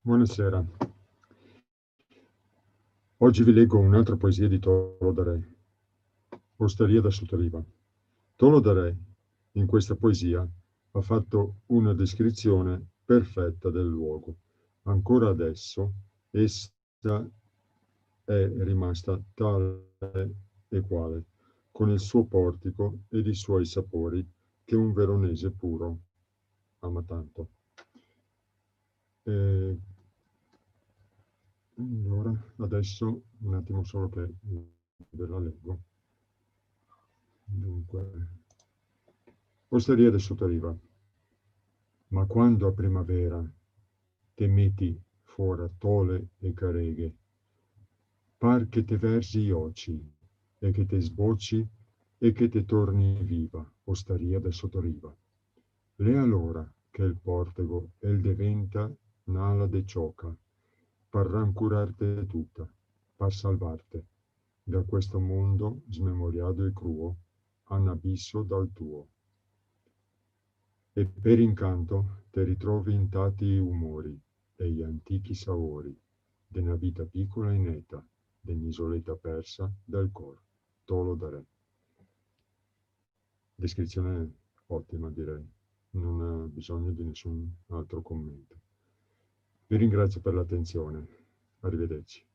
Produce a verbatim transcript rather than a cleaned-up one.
Buonasera. Oggi vi leggo un'altra poesia di Tolo Darè, Ostaria da Sotoriva. Tolo Darè, in questa poesia, ha fatto una descrizione perfetta del luogo. Ancora adesso essa è rimasta tale e quale, con il suo portico ed i suoi sapori che un veronese puro ama tanto. Eh, allora, adesso un attimo solo che ve la leggo. Dunque, Ostaria de Sotoriva. Ma quando a primavera te meti fora tole e careghe, par che te verzi i oci e che te sboci e che te torni viva, Ostaria de Sotoriva. L'è alora che el portego el deventa n'ala de cioca, par rancurarte tuta, par salvarte da questo mondo smemoriato e cruo, a n'abiso dal tuo. E per incanto te ritrovi intati i umori e i antichi saori de na vita picola e neta, de n'isoleta persa dal cor. Tolo Darè. Descrizione ottima, direi. Non ha bisogno di nessun altro commento. Vi ringrazio per l'attenzione. Arrivederci.